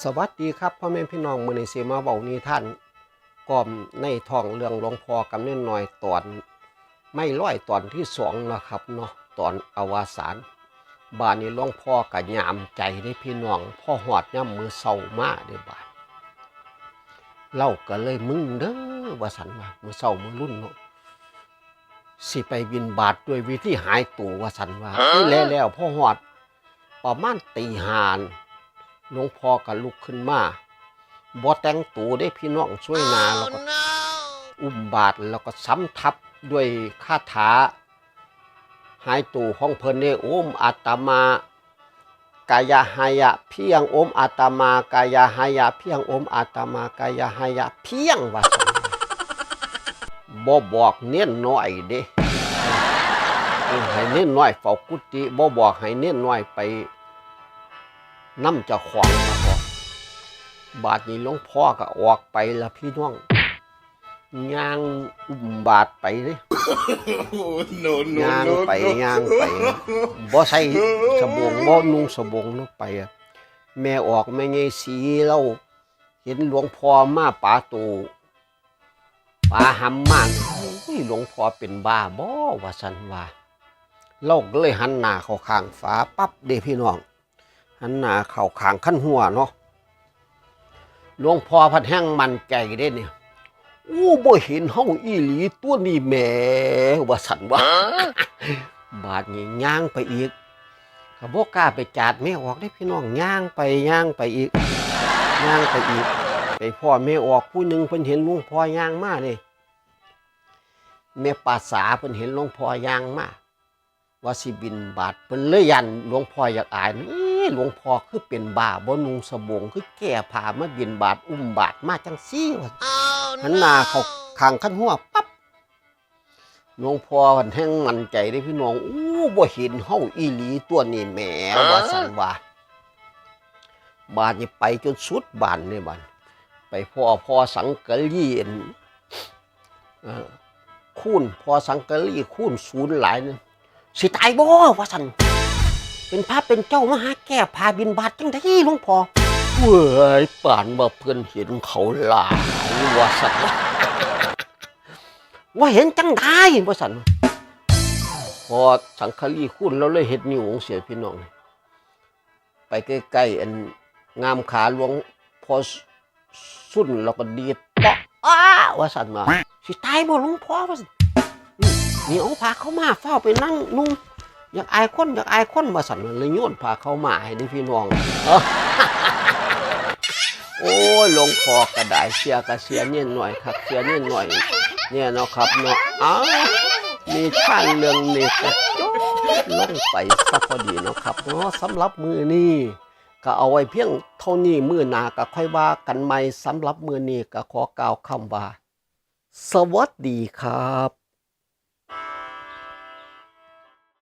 ສະຫວັດດີຄັບ ພໍ່ແມ່ພີ່ນ້ອງ, ມື້ນີ້ຊິມາເວົ້ານິທານກ່ອມໃນທ້ອງເລື່ອງຫຼວງພໍ່ກັບເນນນ້ອຍ ຕອນໄມ້ລອຍ ຕອນທີສອງເນາະຄັບເນາະ, ຕອນອະວະສານ. ບາດນີ້ຫຼວງພໍ່ກໍຍາມໃຈເດ້ພີ່ນ້ອງ, ພໍຮອດຍາມມື້ເຊົ້າມາເດ້ບາດ ລາວກໍເລີຍມຶງເດີວ່າຊັ້ນວ່າ, ມື້ເຊົ້າມື້ລຸນເນາະ ຊິໄປບິນບາດດ້ວຍວິທີຫາຍໂຕວ່າຊັ້ນວ່າ. ອີ່ແລ້ວໆ ພໍຮອດປະມານຕີຫ້າ ຫຼວງພໍ່ກໍລຸກຂຶ້ນມາ ບໍ່ແຕ່ງໂຕເດ້ພີ່ນ້ອງ, ຊ່ວຍໜ້າ ແລ້ວກໍອຸ້ມບາດ ແລ້ວກໍສຳທັບດ້ວຍຄາຖາຫາຍໂຕຂອງເພິ່ນເດ້, ໂອມອາດຕະມາ ກາຍະຫາຍະພຽງ ໂອມອາດຕະມາ ກາຍະຫາຍະພຽງ ໂອມອາດຕະມາ ກາຍະຫາຍະພຽງ ວ່າຊັ້ນ. ບໍ່ບອກເນນນ້ອຍເດ້, ເອີ ໃຫ້ເນນນ້ອຍເຝົ້າກຸຕິ, ບໍ່ບອກໃຫ້ເນນນ້ອຍໄປນຳເຈົ້າຂອງວ່າຊັ້ນ. ບາດນີ້ຫຼວງພໍ່ກໍອອກໄປລະພີ່ນ້ອງ. ຍ່າງອຸ້ມບາດໄປເດ້. ຍ່າງໄປ ຍ່າງໄປ ບໍ່ໃສ່ສະບົງ ບໍ່ນຸ່ງສະບົງເນາະ ໄປ. ແມ່ອອກແມ່ໃຫຍ່ສີລາວເຫັນຫຼວງພໍ່ມາປາໂຕປາຫຳມາ, ໂອ້ຍ ຫຼວງພໍ່ເປັນບ້າບໍ່ ວ່າຊັ້ນວ່າ. ລາວກໍເລີຍຫັນໜ້າເຂົ້າຂ້າງຝາປັບເດ້ພີ່ນ້ອງ. ຫັນໜ້າເຂົ້າຂ້າງຄັນຫົວເນາະ, ຫຼວງພໍ່ພັດແຮ່ງໝັ້ນໃຈເດ້ນີ້. ໂອ້ ບໍ່ເຫັນເຮົາອີ່ຫຼີຕົວະນີ້ແໝ ວ່າຊັ້ນວ່າ. ບາດນີ້ຍ່າງໄປອີກ, ກໍບໍ່ກ້າໄປຈາດແມ່ອອກເດ້ພີ່ນ້ອງ, ຍ່າງໄປ ຍ່າງໄປອີກ ຍ່າງໄປອີກ, ໄປພໍ້ແມ່ອອກຜູ້ໜຶ່ງ ເພິ່ນເຫັນຫຼວງພໍ່ຍ່າງມາເດ້. ແມ່ປາສາເພິ່ນເຫັນຫຼວງພໍ່ຍ່າງມາ ວ່າຊິບິນບາດ, ເພິ່ນເລີຍຢ້ານຫຼວງພໍ່ຢາກອາຍ. ເອີ ຫຼວງພໍ່ຄືເປັນບ້າ ບໍ່ນຸ່ງສະບົງ, ຄືແກ້ຜ້າມາບິນບາດ ອຸ້ມບາດມາຈັ່ງຊີ້ ວ່າ. ຫັນໜ້າເຂົ້າຂ້າງຄັນຫົວປັບ, ຫຼວງພໍ່ພັດແຮ່ງໝັ້ນໃຈເດ້ພີ່ນ້ອງ. ໂອ້ ບໍ່ເຫັນເຮົາອີ່ຫຼີຕົວະນີ້ແໝ ວ່າຊັ້ນວ່າ. ບາດນີ້ໄປຈົນສຸດບ້ານເດ້ບາດ, ໄປພໍ້ພໍ່ສັງກະລີ ອັນ ເອີ ຄູນ ພໍ່ສັງກະລີຄູນສູນຫຼາຍເນາະ. ຊິຕາຍບໍ່ ວ່າຊັ້ນ, ເປັນພະເປັນເຈົ້າມາຫາແກ້ຜ້າບິນບາດຈັ່ງໃດຫຼວງພໍ່. ເວີຍ ປານວ່າເພິ່ນເຫັນເຂົາຫຼາຍ ວ່າຊັ້ນ, ວ່າເຫັນຈັ່ງໃດ ວ່າຊັ້ນ. ພໍ້ສັງກະລີຄູນລາວເລີຍເຮັດນິ້ວຈັ່ງຊີ້ພີ່ນ້ອງ, ໄປໃກ້ໆ ອັນ ງາມຂາຫຼວງພໍ່ ຊຸນ ແລ້ວກໍດີດເປາະ ອ້າ ວ່າຊັ້ນວ່າ. ຊິຕາຍບໍ່ຫຼວງພໍ່ ວ່າຊັ້ນ. ນີ້ ເອົາຜ້າຂາວມ້າ ຟ້າວໄປນັ່ງນຸ່ງ, ຢາກອາຍຄົນ ຢາກອາຍຄົນ ວ່າຊັ້ນ, ເລີຍໂຍນຜ້າຂາວມ້າໃຫ້ເດ້ພີ່ນ້ອງ. ໂອ້ຍ ຫຼວງພໍ່ກໍໄດ້ ເສຍກໍເສຍເນນນ້ອຍຄັກ ເສຍເນນນ້ອຍແນ່ເນາະຄັບເນາະ. ເອົ້າ ນິທານເລື່ອງນີ້ກໍຈົບລົງໄປຊະພໍດີເນາະຄັບເນາະ. ສຳລັບມື້ນີ້ ກໍເອົາໄວ້ພຽງເທົ່ານີ້, ມື້ໜ້າກໍຄ່ອຍວ່າກັນໃໝ່. ສຳລັບມື້ນີ້ກໍຂໍກ່າວຄຳວ່າ ສະຫວັດດີຄັບ.